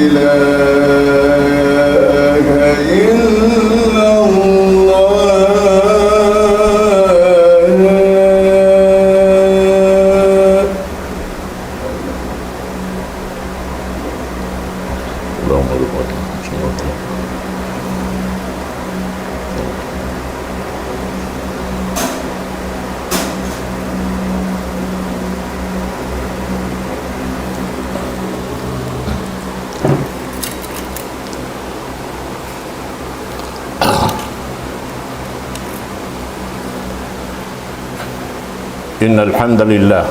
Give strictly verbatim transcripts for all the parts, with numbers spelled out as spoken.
إله إلا الله. إن الحمد لله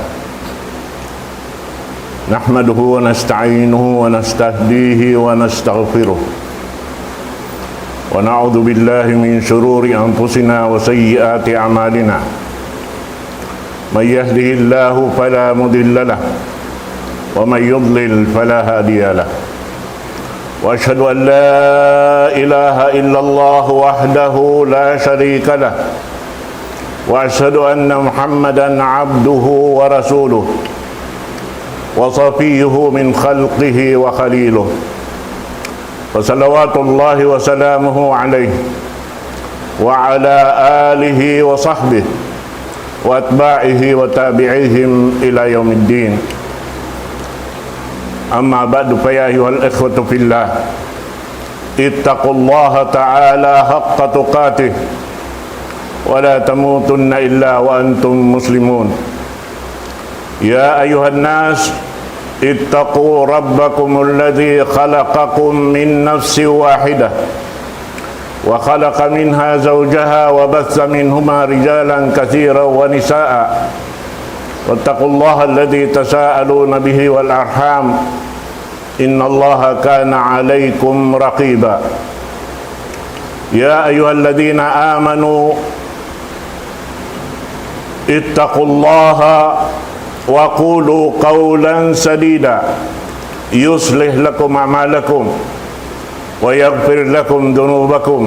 نحمده ونستعينه ونستهديه ونستغفره، ونعوذ بالله من شرور أنفسنا وسيئات أعمالنا. من يهده الله فلا مضل له، ومن يضلل فلا هادي له. وأشهد أن لا إله إلا الله وحده لا شريك له، وأشهد أن محمدا عبده ورسوله وصفيه من خلقه وخليله، فصلوات الله وسلامه عليه وعلى آله وصحبه وأتباعه وتابعيهم إلى يوم الدين. أما بعد، فيا أيها الإخوة في الله، اتقوا الله تعالى حق تقاته ولا تموتن إلا وأنتم مسلمون. يا أيها الناس، اتقوا ربكم الذي خلقكم من نفس واحدة وخلق منها زوجها وبث منهما رجالا كثيرا ونساء، واتقوا الله الذي تساءلون به والأرحام، إن الله كان عليكم رقيبا. يا أيها الذين آمنوا اتقوا الله وقولوا قولا سديدا يصلح لكم أعمالكم ويغفر لكم ذنوبكم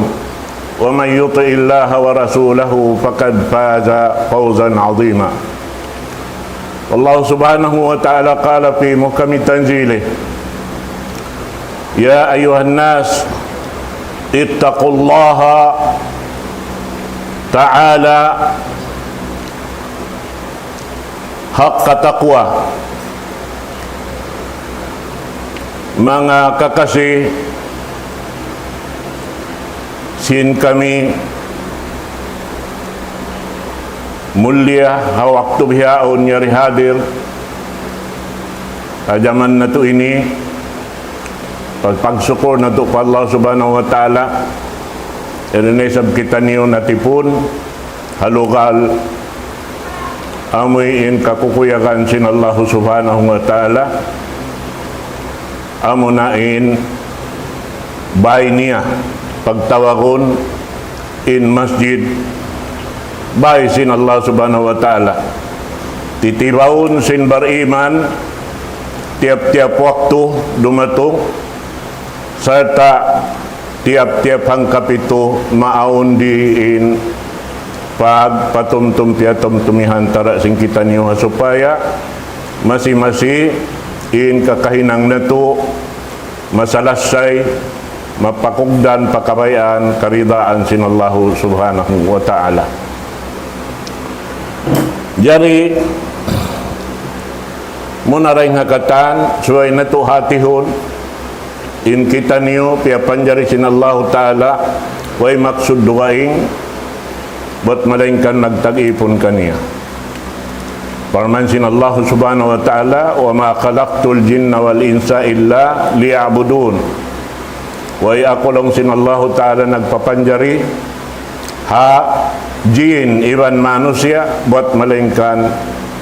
ومن يطع الله ورسوله فقد فاز فوزا عظيما. والله سبحانه وتعالى قال في محكم تنزيله: يا أيها الناس اتقوا الله تعالى حق تقواه. Manga kakasi, sin kami mulia ha waktu bihaun yari hadir ha jaman natu' ini, pagsukur natu' pa Allah Subhanahu wa Ta'ala, yari na isab kitaniyu natipun ha lugal, amuin kakukuyagan sin Allah Subhanahu wa Ta'ala, amuna in bay niya, pagtawagun in masjid, bay sin Allah Subhanahu wa Ta'ala. Titibawun sin bariman, tiyap-tiyap waktu dumatung, sarta' tiyap-tiyap hangkapitu maawn di in pagpatumtum piyatumtum ha antara' sin kitaniyu ha supaya masi-masi in kakahinang natu' masalassay, mapakugdan pa kabayaan karidaan sin Allahu Subhanahu wa Ta'ala. Jari, muna dayn ha katan, subay natu' hatihun, in kitaniyu piyapanjari sin Allahu Ta'ala, way maksud dugaing, bat malaingkan nagtag-ipun kaniya. Parman sin Allah Subhanahu wa Ta'ala, وما خلقت الجن والإنس إلا ليعبدون. Way aku laung sin Allahu Ta'ala nagpapanjari ha jin iban manusiya' bat malaingkan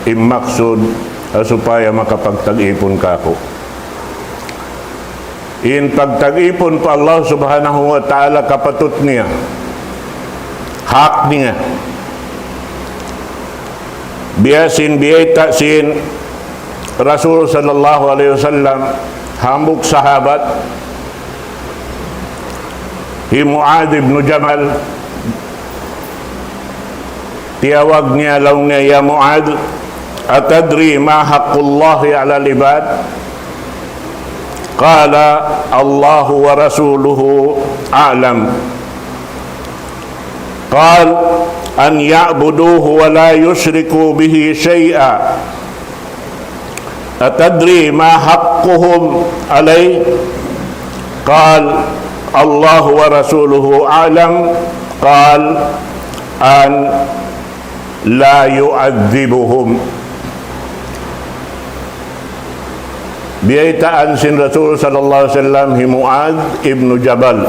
in maksud, ha supaya makapagtag-ipun kaku'. In pagtag-ipun pa Allah Subhanahu wa Ta'ala kapatut niya, hak niya. Biya' sin biyayta' sin Rasul sallallahu alayhi wasallam, hambuuk sahabat, hi Muadh ibn Jabal, tiyawag niya laung niya, يا معاذ، أتدري ما حق الله على العباد؟ قال: الله ورسوله أعلم. قال: أن يعبدوه ولا يشركوا به شيئا. أتدري ما حقهم عليه؟ قال: الله ورسوله أعلم. قال: أن لا يعذبهم. Biyaytaan sin Rasul sallallahu alayhi wasallam hi Muadh ibn Jabal.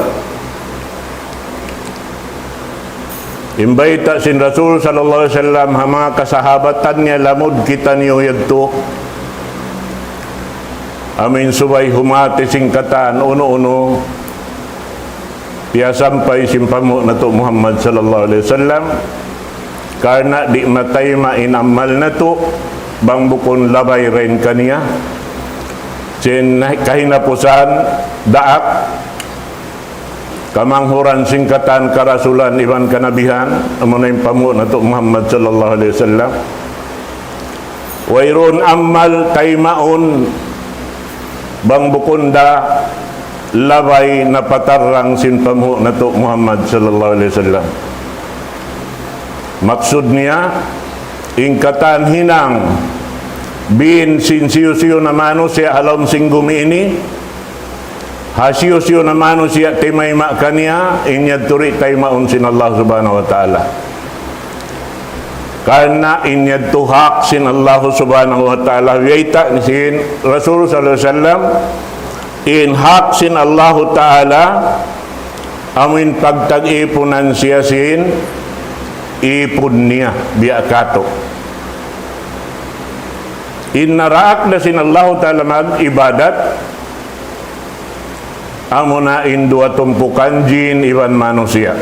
In bayta' sin Rasul sallallahu alayhi wasallam ha manga kasahabatan niya, lamud kitaniyu yadtu, amuin subay humati sin katan unu-unu piyasampay sin panghu' natu' Muhammad sallallahu alayhi wasallam, karna' di' matayma' in amal natu' bang bukun labay dayn kaniya. Sin kahinapusan, daak, kamanghuran sin katan karasulan iban kanabihan, amuna in panghu' natu' Muhammad sallallahu alayhi wasallam. Wayruun amal taymaun bang bukun da labay napatarrang sin panghu' natu' Muhammad sallallahu alayhi wasallam. Maksud niya, in katan hinang bin sin hisiyu-siyu na manusiya' ha lawm sin gumi ini, ha hisiyu-siyu na manusiya' timayma' kaniya, in yadtu di' taymaun sin Allah Subhanahu wa Ta'ala. Karna' in yadtu hak sin Allah Subhanahu wa Ta'ala, biyayta' sin Rasul sallallahu alayhi wasallam, in hak sin Allah Ta'ala, amuin pagtag-ipunan siya sin ipun niya, biya' katu'. In naraak da sin Allah Ta'ala mag-ibadat, amuna in duwa tumpukan, jin iban manusiya'.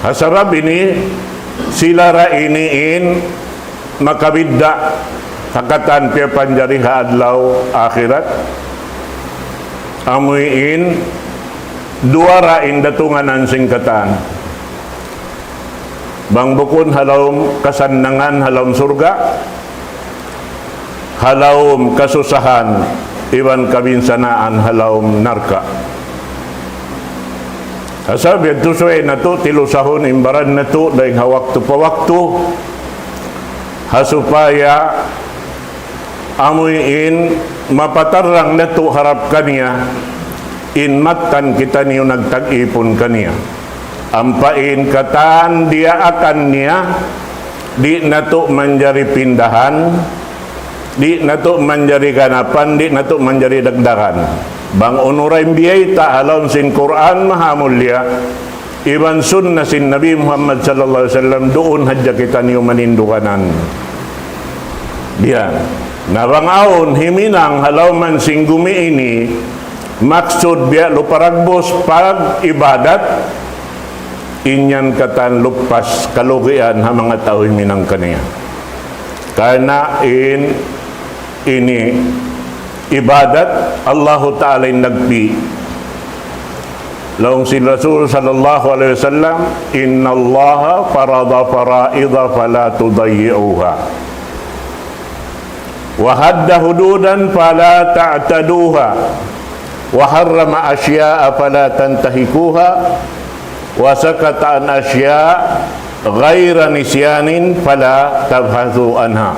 Ha sabab ini, sila ra ini in makabidda' ha katan piyapanjari ha adlaw akhirat. Amuin duwa ra in datunganan sin katan. Bang bukun ha lawm kasannangan ha lawm surga', ha lawm kasusahan iban kabinsanaan ha lawm narka'. Asal biya' tu subay natu' tilusahun in baran natu' dayn ha waktu pa waktu, ha supaya amuin mapatarrang natu' harap kaniya, in mattan kitaniyu nagtag-ipun kaniya. Ampa in katan diyaakan niya, di' natu' manjari pindahan, di' natu' manjari ganapan, di' natu' manjari dagdagan. Bang unu ra in biyayta' ha lawm sin Qur'an Mahamulliya, iban sunna sin Nabi Muhammad sallallahu alayhi wasallam, duun hadja kitaniyu maninduganan. Biya' na bang awn himinang ha lawm sin gumi ini, maksud biya' lupa dagbus pag-ibadat, in yan katan lupas kalugian ha manga tau himinang kaniya. Karna' in ini ibadat Allahu Ta'ala in nagpi. Laung sin Rasul sallallahu alayhi wasallam, إن الله فرض فرائض فلا تضيعوها، وحد حدودا فلا تعتدوها، وحرم أشياء فلا تنتهكوها، وسكت عن أشياء غير نسيان فلا تبحثوا عنها.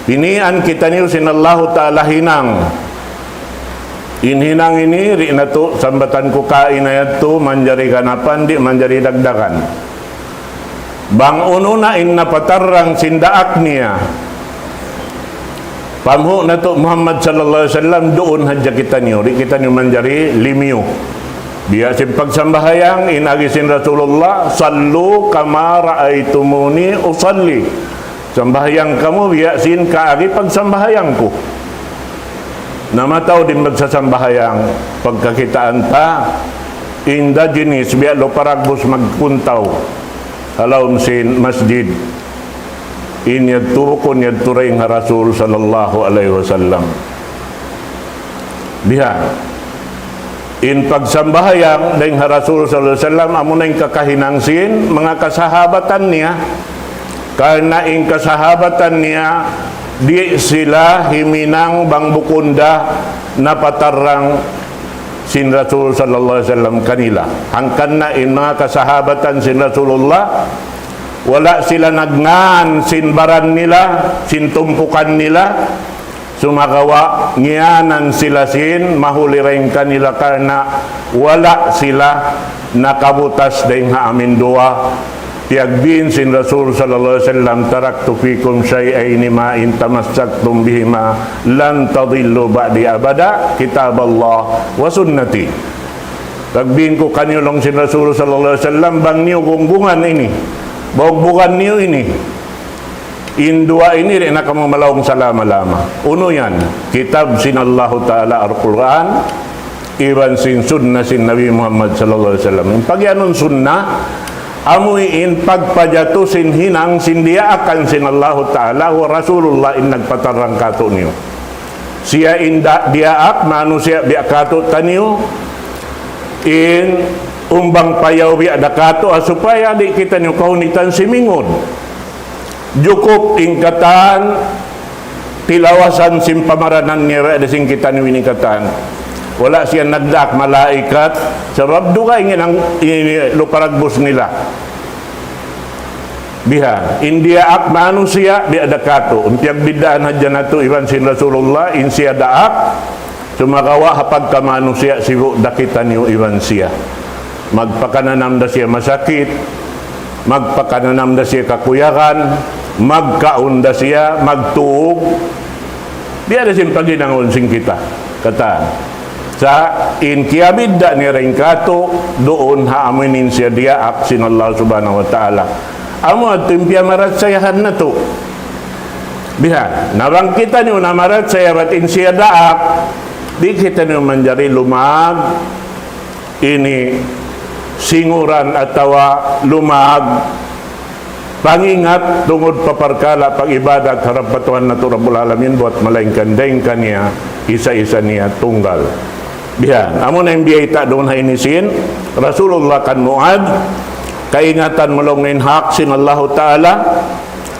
Pinian kitaniyu sin Allahu Ta'ala hinang. In hinang ini, di' natu' sambatan ku kaina yadtu, manjari ganapan, di' manjari dagdagan. Bang unu na in napatarrang sin daak niya, panghu' natu' Muhammad sallallahu alayhi wasallam, duun hadja kitaniyu, di' kitaniyu manjari limiyu. Biya' sin pagsambahayang, in agi sin Rasulullah, صلوا كما رأيتموني أصلي. Sambahayang kamu biya' sin kaagi pagsambahayang ku. Na mataud in magsasambahayang, pagkakitaan ta, inda jinis biya' lupa dagbus magkuntaw ha lawm sin masjid. In yadtu bukun yadtu dayn ha Rasul sallallahu alayhi wasallam. Biha'. In pagsambahayang dayn ha Rasul sallallahu alayhi wasallam, amuna in kakahinang sin manga kasahabatan niya. Karna' in kasahabatan niya, Di' sila himinang bang bukun da napatarrang sin Rasul sallallahu alayhi wasallam kanila. Hangkan na in manga kasahabatan sin Rasulullah, wala' sila nagngan sin baran nila, sin tumpukan nila, sumagawa' ngiyanan sila sin mahuli dayn kanila karna' wala' sila nakabutas dayn ha amin duwa. Piyagbin sin Rasul sallallahu alayhi wasallam, "Taraktu fikum shay'ayni ma in tamassaktum bihima lan tadillu ba'di abada, kitaballah wa sunnati." Piyagbin ku kaniyu laung sin Rasul sallallahu alayhi wasallam, bang niyu gugbungan ini, bugbungan niyu ini, in duwa ini, di' na kamu malaung salama-lama. Unu yan? Kitab sin Allahu Ta'ala Al-Qur'an, iban sin sunna sin Nabi Muhammad sallallahu alayhi wasallam. In pagiyanun sunna, amu in pagpajatu sin hinang sin diyaakan sin Allahu Ta'ala, wa Rasulullah in nagpatarrang kātu'niyu. Siya in da-, diyaak, manusiya' biya' kātu'taniyu, in umbang payaw biya' da kātu', ha supaya di' kitaniyu kahunitan simingud. Jukup in katan tilawasan sin pamaranan niya, biya' da sin kitaniyu ini katan. Wala' siya nagdaak malaikat, sabab dugaing in, in lupa dagbus nila. Bihan, in diyaak manusiya', biya' da kātu'. In piyagbiddaan hadja natu' iban sin Rasulullah, in siya daak, sumagawa' ha pagka manusiya' sibu' da kitaniyu iban siya. Magpakananam da siya masakit, magpakananam da siya kakuyagan, magkaun da siya, magtuug. Biya' da sin paghinangun sin kita katan. Sa' in kiyabidda' niya dayn kātu', duun ha amu in siya diyaak sin Allah Subhanahu wa Ta'ala. Amu yadtu in piyamarachaya natu'. Bihan, na bang kitaniyu namarachaya bat in siya daak, di' kitaniyu manjari lumag ini singuran atawa lumag pangingat tungud pa parkala' pag-ibadat harap pa Tuhan natu' Rabbul Alamin, buwat malaingkan dayn kaniya isa-isa niya tunggal. Bihan, amu na in biyayta' duun ha ini sin Rasulullah kan Mu'adh, kaingatan mu laung in hak sin Allahu Ta'ala,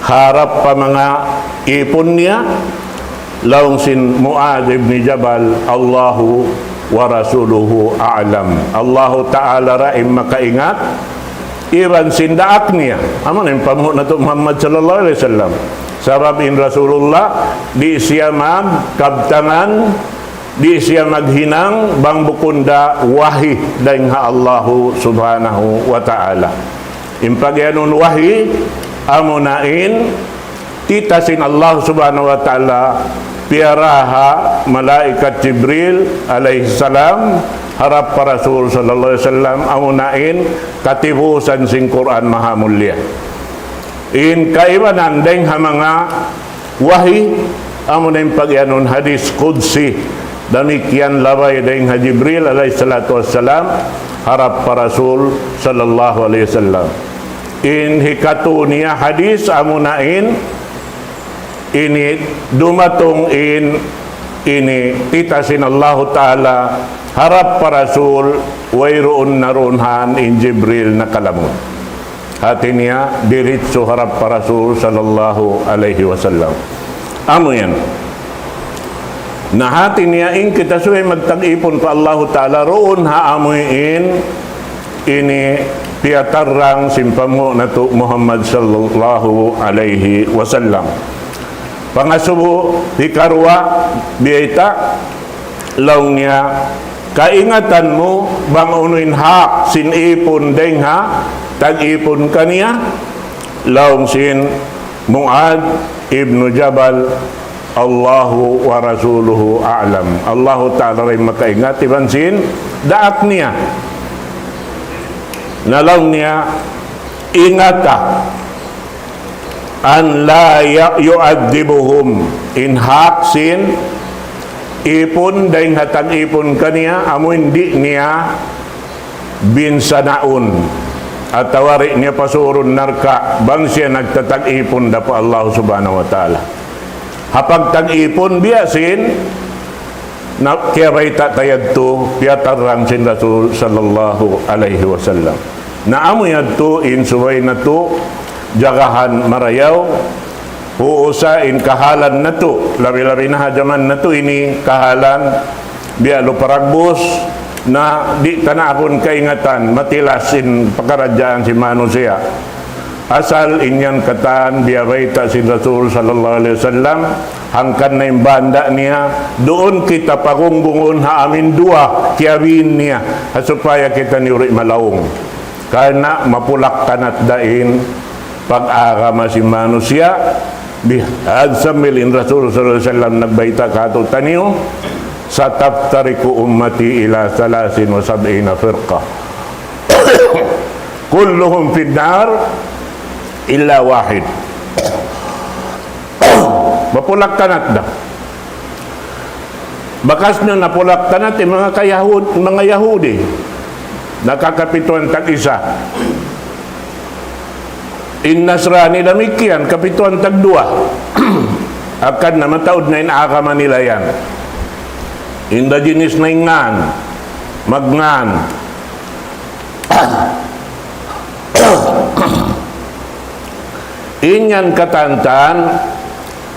harap pa manga ipun niya, laung sin Mu'adh ibn Jabal, "Allahu wa rasuluhu a'lam." Allahu Ta'ala ra in makaingat, iban sin daak niya. Amu na in panghu' natu' Muhammad sallallahu alayhi wasallam. Sabab in Rasulullah, di' siya magkabtangan, di' siya maghinang, bang bukun da wahi dayn ha Allahu Subhanahu wa Ta'ala. In pagiyanun wahi, amu na in tita sin Allah Subhanahu wa Ta'ala, piyaraha malaikat Jibril alayhi salam, harap pa Rasul sallallahu alayhi wasallam, amu na in katibusan sin Qur'an mahamulliya. In kaibanan dayn ha manga wahi, amu na in pagiyanun hadis qudsi, damikkiyan labay dayn ha Jibril alayhi salatu wassalam, harap pa Rasul sallallahu alayhi wasallam. In hikatu niya hadis, amu na in ini dumatung in ini tita sin Allahu Ta'ala harap pa Rasul, wayruun na duun han in Jibril nakalamud. Hati niya, diritsu harap pa Rasul sallallahu alayhi wasallam. Amu yan. Na hati niya in kita subay magtag-ipun pa Allahu Ta'ala duun ha amu in ini piyatarrang sin panghu' natu' Muhammad sallallahu alayhi wasallam. Pangasubu, hikaruwa, biyayta', laung niya, kaingatan mu bang unu in hak sin ipun dayn ha tag-ipun kaniya? Laung sin Mu'adh ibn Jabal, "Allahu wa rasuluhu a'lam." Allahu Ta'ala ra in makaingat iban sin daak niya. Na laung niya, ingata, "An la ya-, yu'adhibuhum." In hak sin ipun dayn ha tag-ipun kaniya, amu in di' niya binsanaun, atawa di' niya pasurun narka', bang siya nagtatag-ipun da pa Allah Subhanahu wa Ta'ala. Ha pagtag-ipun biya' sin na kiyabayta' ta yadtu, piyatarrang sin Rasul sallallahu alayhi wasallam. Na amu yadtu in subay natu' jagahan marayaw, Uu sa in kahalan natu', labi-labi na ha jaman natu' ini kahalan, biya' lupa ragbus, na di' ta na agun kaingatan, matilas in pakaradjaan sin manusiya'. Asal in yan katan, biya' bayta' sin Rasul sallallahu alayhi wasallam, hangkan na in banda' niya, duun kita pagunggungun ha amin duwa, kiyabin niya, ha supaya kita niyu di' malaung. Karna' mapulak kanat da in pag-agama sin manusiya', biya' sambil in Rasul sallallahu alayhi wasallam nagbayta' kātu'niyu, ستفترق أمتي إلى ثلاث وسبعين فرقة كلهم في النار إلا واحد. Mapulak kanat da. Bakas niyu napulak kanat in manga kayahud-, manga Yahudi. Nakakapituan tag-isa. In Nasrani damikkiyan, kapituan tagduwa. Hangkan na mataud na in agama nila yan. Inda jinis na in ngan, magngan. In yan katantan,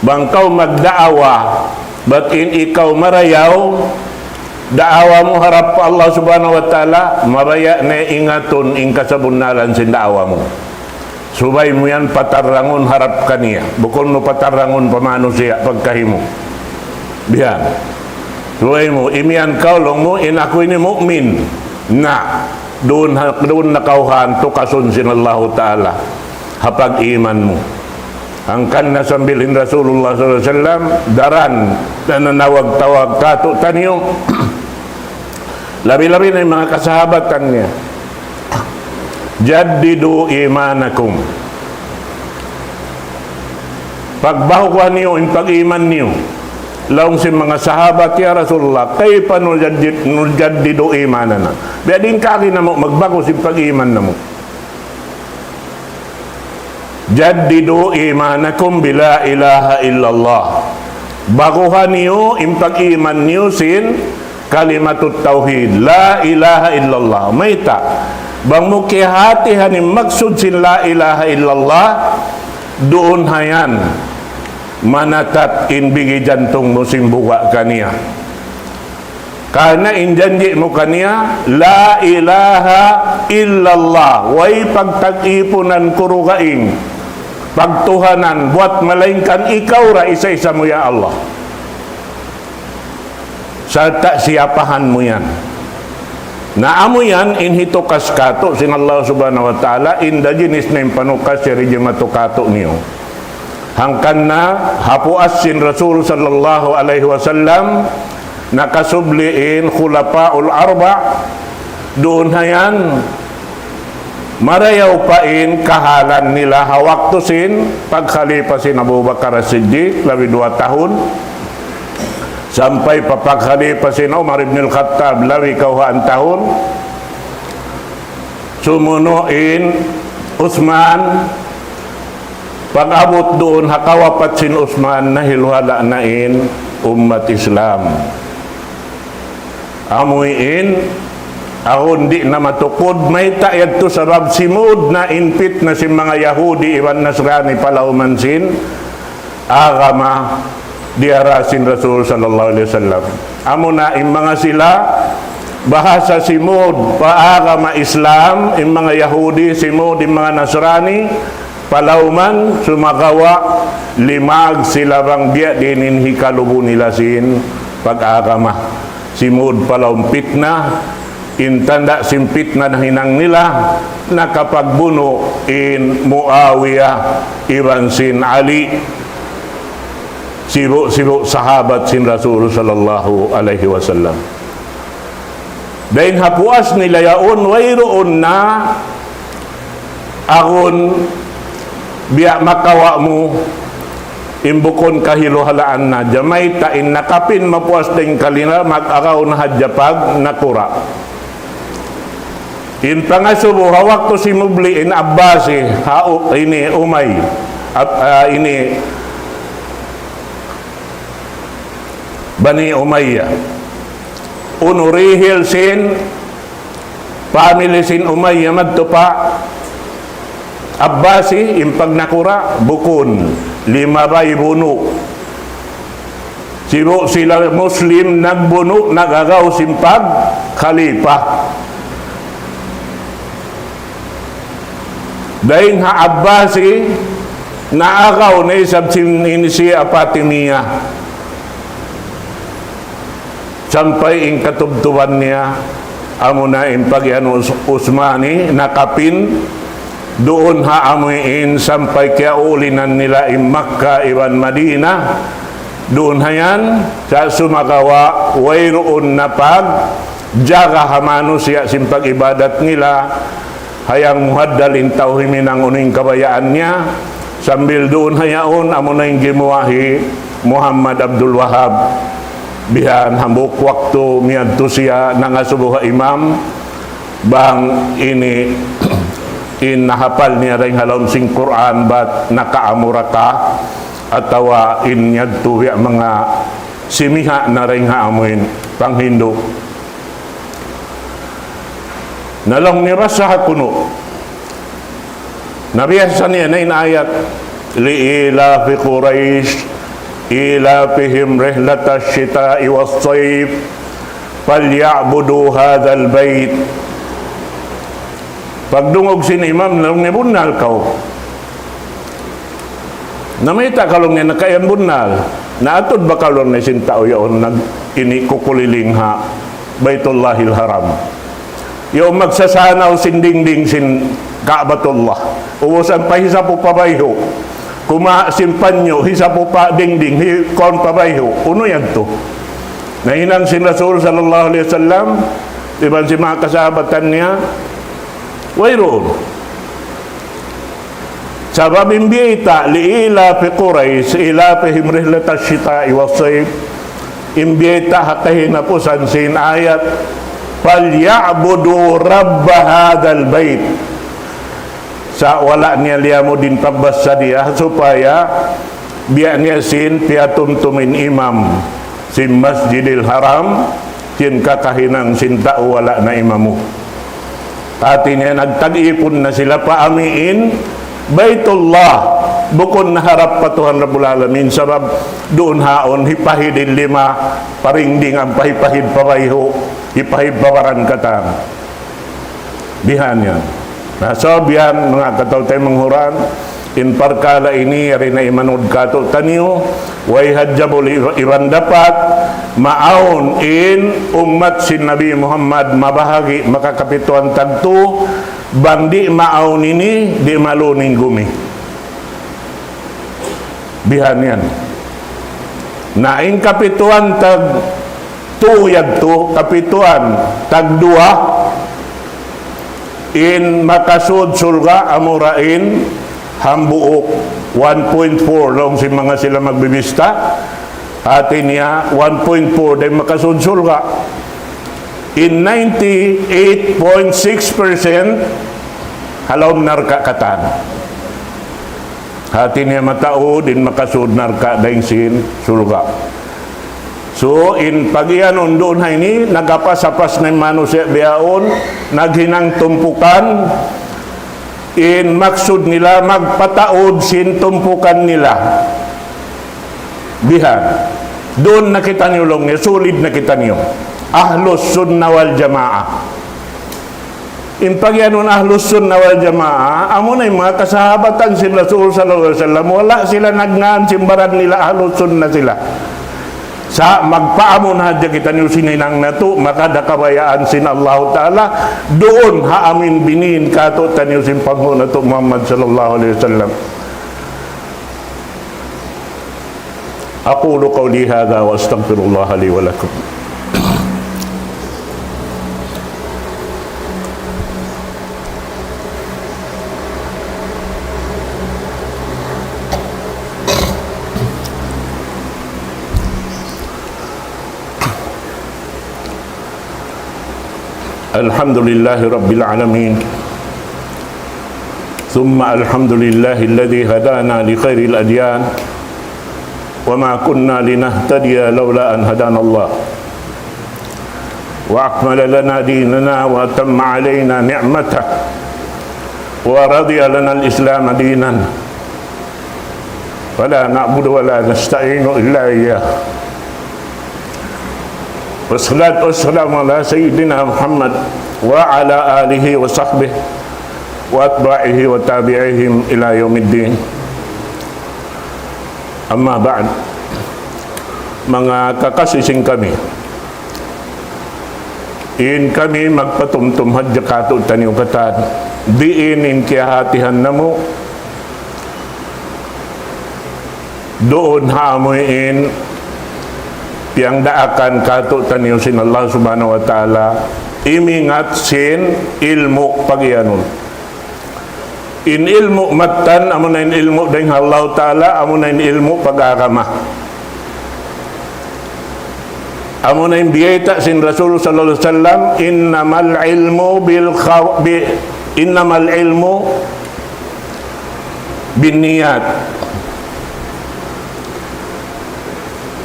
bang kaw magdaawa, bat in ikaw marayaw, daawa mu harap pa Allah Subhanahu wa Ta'ala, mabaya' na ingatun in kasabunnalan sin daawa mu. Subay mu yan patarrangun harap kaniya. Bukun mu patarrangun pa manusiya' pagkahi mu. Biya' yan. Subay mu, imiyan kaw laung mu, in aku ini mu'min. Na, duun ha, duun na kaw hantu kasun sin Allahu Ta'ala. Ha pag-iman mu. Hangkan na sambil in Rasulullah sallallahu alayhi wasallam, daran, na nanawag-tawag kātu'niyu. Labi-labi na in manga kasahabatan niya. جددوا إيمانكم. Pagbaguha niyu in pag-iman niyu. Laung sin manga sahabat, "Ya Rasulullah, كيف نجدد، نجدد إيماننا?" Biya' diin kari namu' magbagu sin pag-iman namu'. جددوا إيمانكم بلا إله إلا الله. Baguha niyu in pag-iman niyu sin kalimatut tawhid, la ilaha illallah. Mayta'? Bang mu kiyahatihan in maksud sin la ilaha illallah, duun ha yan manatap in bigi jantung mu sin buga' kaniya. Karna' in janji' mu kaniya, la ilaha illallah, way pagtag-ipunan kurugaing pagtuhanan buwat malaingkan ikaw ra isa-isa mu, ya Allah. Sarta' siyapahan mu yan. Na amu yan in hitukas kātu' sin Allah Subhanahu wa Ta'ala, inda jinis na in panukas yari jimatu kātu'niyu. Hangkan na ha puas sin Rasul sallallahu alayhi wasallam, nakasubli in Khulafaul Arba', duun ha yan, marayaw pa in kahalan nila ha waktu sin pagkhalifa sin Abu Bakar As-Siddiq, labi duwa tahun, sampay pa pagkhalifa sin Umar ibn al-Khattab, labi kawhaan tahun, sumunu' in Uthman, pag-abut duun ha kawapat sin Uthman, nahiluhala' na in ummat Islam. Amu in, awn di' na matukud, mayta' yadtu sabab simud na in pitna sin manga Yahudi iban Nasrani palawman sin agama diyara sin Rasul sallallahu alayhi wasallam. Amu na in manga sila, bahasa simud pa agama Islam, in manga Yahudi, simud in manga Nasrani, palawman, sumagawa', limag sila bang biya' diin in hikalubu nila sin pag-agama. Simud palawm pitna, in tanda' sin pitna nahinang nila, nakapagbunu' in Muawiyah iban sin Ali, sibu'-sibu' sahabat sin Rasul sallallahu alayhi wasallam. Dayn ha puas nila yaun, wayruun na awn biya' makawa' mu in bukun kahiluhalaan na, jamay ta in nakapin mapuas dayn kanila, mag-agaw na hadja pag nakura'. In pangasubu, ha waktu simubli in Abbasi, ha u-, ini Umay, Ab-, ah, ini Bani Umayyah. Unu rihil sin family sin Umayyah madtu pa Abbasi in pagnakura', bukun, limabay bunu'. Sibu' sila Muslim nagbunu', nag-agaw sin pagkhalifa. Dayn ha Abbasi, naagaw na isab sin ini Shia Fatimiyya. Sampay in katubtuban niya, amuna in pag-iyan Us-, Usmani, nakapin, duun ha amuin sampay kiyaulinan nila in Makkah iban Madinah. Duun ha yan, sa' sumagawa', wayruun na pagjaga ha manusiya' sin pag-ibadat nila, hayang muhaddal in tau himinang unu in kabayaan niya, sambil duun ha yaun, amuna in gimuwa' hi Muhammad Abdul Wahhab. Bihan hambuuk waktu miyadtu siya nangasubu ha imam, bang ini in nahapal niya dayn ha lawm sin Qur'an bat nakaamura ka, atawa in yadtu biya' manga simiha' na dayn ha amuin panghindu'. Na laung niya, basaha kunu'. Na biyasa niya na in ayat, لإيلاف قريش إيلافهم رحلة الشتاء والصيف فليعبدوا هذا البيت. Pagdungug sin imam, laung niya, bunnal kaw. Na mayta' kaw, laung niya, nakaiyan bunnal? Na atud ba kaw, laung niya, sin tau yaun nag-, ini kukuliling ha Baytullahil Haram? Yaun magsasanaw sin dingding sin Ka'batullah. Ubusan pa hisapu pa bayhu'. Kumawa' sin panyu', hisapu pa dingding, hi-, kuwan pa bayhu'. Unu yadtu? Nahinang sin Rasul sallallahu alayhi wasallam, iban sin manga kasahabatan niya, wayruun. Sabab in biyayta', لإيلاف قريش إيلافهم رحلة الشتاء والصيف. In biyayta' ha kahinapusan sin ayat, فليعبدوا رب هذا البيت. Sa' wala' niya liyamud in pagbasa diya supaya biya' niya sin piyatumtum in imam sin Masjidil Haram, sin kakahinang sin tau wala' na imamu. Hati niya nagtag-ipun na sila pa amuin Baytullah, bukun naharap pa Tuhan Rabbul Alamin, sabab duun haun hipahid in lima, pa dingding ampa hipahid pa bayhu', hipahid pa baran katan. Bihan yan. Na, so, bihan, manga kataw-taymanghuran, in parkala' ini, yari na imanud kātu'niyu, way hadjabul iba-, iban dapat, maawn in ummat sin Nabi Muhammad mabahagi' makakapituan tagtu, bang di' maawn ini, di' malun in gumi. Bihan yan. Na in kapituan tagtu yadtu, kapituan tagduwa, in makasud surga' amura in hambuuk, one point four, laung sin manga sila magbibista. Hati niya, one point four dayn makasud surga'. In ninety-eight point six percent ha lawm narka' katan. Hati niya mataud in makasud narka' dayn sin surga'. So, in pag-iyanun duun ha ini, nagapas-apas na in manusiya' bihaun, naghinang tumpukan, in maksud nila magpataud sin tumpukan nila. Bihan. Duun na kitaniyu laung niya, sulid na kitaniyu. Ahlus Sunnah wal Jamaah. In pag-iyanun Ahlus Sunnah wal Jamaah, amuna in manga kasahabatan sin Rasul sallallahu alayhi wasallam, wala' sila nagngan sin baran nila Ahlus Sunnah sila. Sa' magpaamun hadja kitaniyu sin hinang natu', maka da kabayaan sin Allahu Ta'ala, duun ha amuin biniin kātu'niyu sin panghu' natu' Muhammad sallallahu alayhi wasallam. أقول قولي هذا وأستغفر الله لي ولكم. الحمد لله رب العالمين. ثم الحمد لله الذي هدانا لخير الأديان وما كنا لنهتدي لولا أن هدانا الله وأكمل لنا ديننا وأتم علينا نعمته ورضي لنا الإسلام دينا ولا نعبد ولا نستعين إلا إياه. والصلاة والسلام على سيدنا محمد وعلى آله وصحبه وأتباعه وتابعيهم إلى يوم الدين. أما بعد. Manga kakasi sin kami, in kami magpatumtum hadja kātu'niyu katan, diin in kiyahatihan namu' duun ha amuin piyangdaakan kātu'niyu sin Allah Subhanahu wa Ta'ala, imingat sin ilmu' pag-iyanun. In ilmu' mattan, amuna in ilmu' dayn ha Allah Ta'ala, amuna in ilmu' pag-agama. Amuna in biyayta' sin Rasul sallallahu alayhi wasallam, إنما العلم بالخو-، ب-، إنما العلم بالنيات.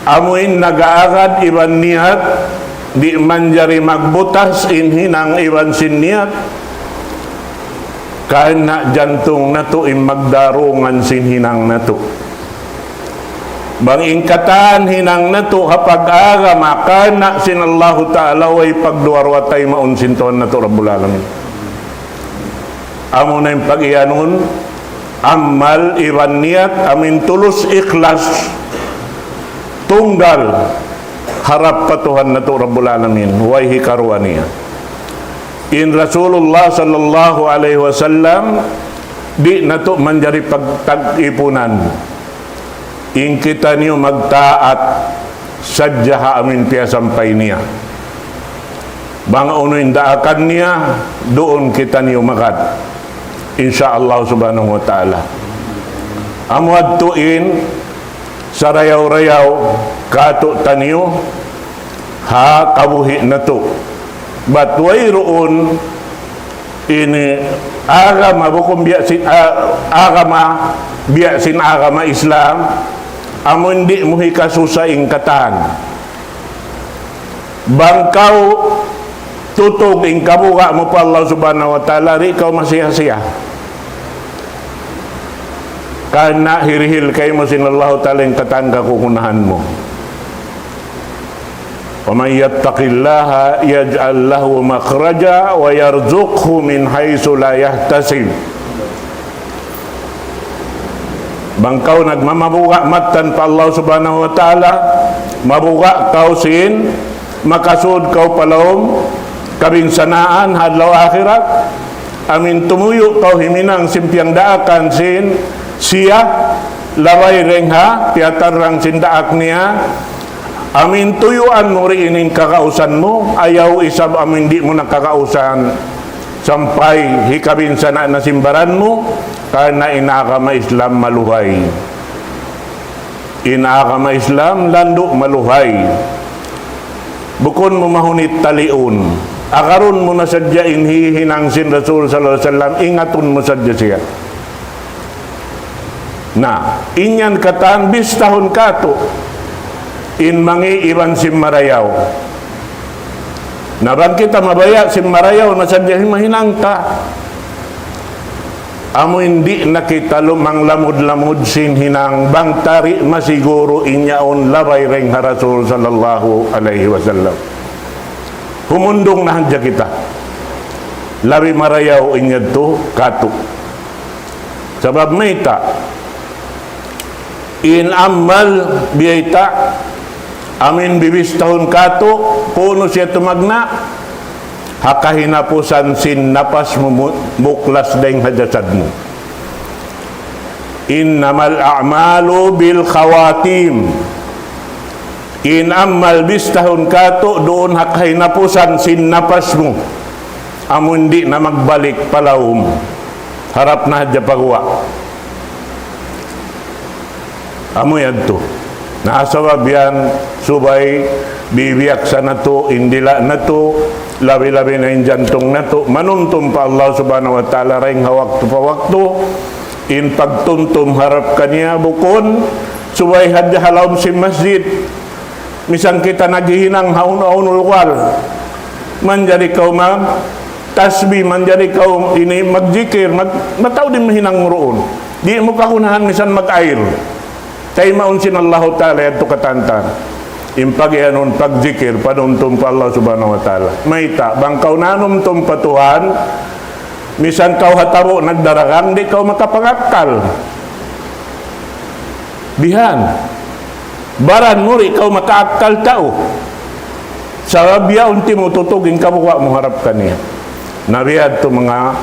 Amuin nag-aagad iban niyat, di' manjari magbutas in hinang iban sin niyat, karna' jantung natu' in magdarungan sin hinang natu'. Bang in katan hinang natu' ha pag-agama karna' sin Allahu Ta'ala, way pagduwa-ruwa taymaun sin Tuhan natu' Rabbul Alamin. Amuna in pag-iyanun, amal iban niyat, amuin tulus ikhlas, tunggal, harap pa Tuhan natu' Rabbul Alamin, way hikaruwa niya. In Rasulullah sallallahu alayhi wasallam, di' natu' manjari pagtag-ipunan. In kitaniyu magtaat sadja ha amuin piyasampay niya. Bang unu in daakan niya, duun kitaniyu magad. Insya Allah Subhanahu wa Ta'ala. Amu yadtu in sarayaw-rayaw kātu'niyu ha kabuhi' natu'. Bat wayruun ini agama bukun biya' sin, a-, agama biya' sin agama Islam, amun di' mu hikasusa in katan. Bang kaw tutug in kabuga' mu pa Allah Subhanahu wa Ta'ala, di' kaw masiya-siya. Karna' hirihil kaymu sin Allah Ta'ala in katan kakukunahan mu. ومن يتق الله يجعل له مخرجا ويرزقه من حيث لا يحتسب. Bang kaw nagmamabuga' mattan pa Allah Subhanahu wa Ta'ala, mabuga' kaw sin, makasud kaw pa lawm kabinsanaan ha adlaw akhirat, amuin tumuyu' kaw huminang sin piyangdaakan sin siya, labay dayn ha piyatarrang sin daak niya, amuin tuyuan mu diin in kagausan mu, ayaw isab amuin di' mu na kagausan, sampay hikabinsana' na sin baran mu, karna' in agama Islam maluhay. In agama Islam landu' maluhay. Bukun mu mahunit taliun. Agarun mu na sadja in hihinang sin Rasul sallallahu alayhi wasallam, ingatun mu sadja siya. Na, in yan katan bistahun kātu', in mangi' iban sin marayaw. Na bang kita mabaya' sin marayaw na sadja himahinang ta, amuin di' na kita lumang lamud-lamud sin hinang bang ta di' masiguru in yaun labay dayn ha Rasul sallallahu alayhi wasallam. Humundung na hadja kita. Labi marayaw in yadtu kātu'. Sabab mayta', in amal biyayta', amuin bibistahun kātu', kunu' siya tumagna', ha kahinapusan sin napas mu, mu-, muklas dayn ha jasad mu. إنما الأعمال بالخواتيم. In amal bistahun kātu' duun ha kahinapusan sin napas mu. Amun di' na magbalik pa lawm. Harap na hadja pa guwa'. Amu yadtu. Na sabab yan, subay bibiyaksa natu', in dila' natu', labi-labi na in jantung natu', manumtum pa Allah Subhanahu wa Ta'ala dayn ha waktu pa waktu, in pagtumtum harap kaniya bukun, subay hadja ha lawm sin masjid, misan kita naghihinang ha unu-unu lugal, manjari kaw ma-, tasbih, manjari kaw ini magjikir, mag-, mataud in mahinang duun. Di' mu kagunahan misan mag-air. Taymaun sin Allahu Ta'ala yadtu katan-katan. In pagiyanun pagjikir, panumtum pa Allah Subhanahu wa Ta'ala. Mayta', bang kaw nanumtum pa Tuhan, misan kaw ha tabu' nagdaragang, di' kaw makapag-akkal. Bihan. Baran mu di' kaw makaakkal tau. Sabab yaun timututug in kabuga' mu harap kaniya. Na biya' yadtu manga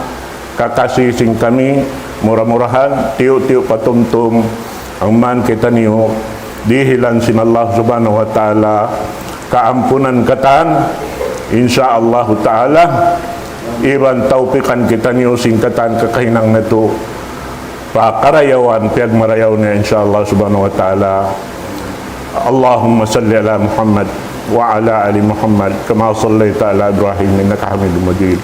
kakasi sin kami, mura-murahan, tiyu'-tiyu' patumtum, amu in kitaniyu, dihilan sin Allah Subhanahu wa Ta'ala, kaampunan katan, insya Allah Ta'ala, iban tawpikan kitaniyu sin katan kakahinang natu', pa karayawan, piyagmarayaw niya, insya Allah Subhanahu wa Ta'ala. اللهم صل على محمد وعلى آل محمد كما صليت على إبراهيم إنك حميد مجيد.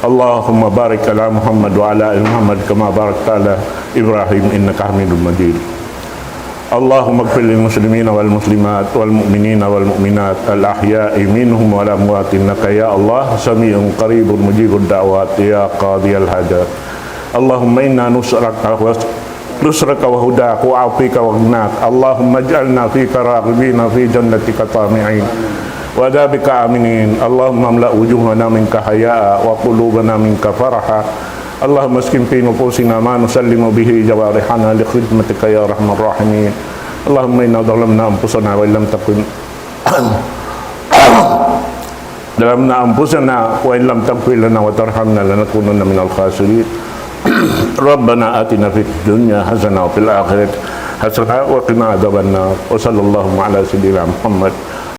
اللهم بارك على محمد وعلى آل محمد كما باركت على إبراهيم إنك حميد مجيد. اللهم اغفر للمسلمين والمسلمات والمؤمنين والمؤمنات الأحياء منهم والأموات إنك يا الله سميع قريب مجيب الدعوات يا قاضي الحاجات. اللهم إنا نسألك نصرك وهداك وعفوك وغناك. اللهم اجعلنا فيك راغبين في جنتك طامعين وعذابك آمنين. اللهم املأ وجوهنا منك حياء وقلوبنا منك فرحا. اللهم اسكن في نفوسنا ما نسلم به جوارحنا لخدمتك يا أرحم الراحمين. اللهم إنا ظلمنا أنفسنا وإن لم تكن ظلمنا أنفسنا وإن لم تغفر لنا وترحمنا لنكونن من الخاسرين. ربنا آتنا في الدنيا حسنة وفي الآخرة حسنة وقنا عذاب النار. وصلى الله على سيدنا محمد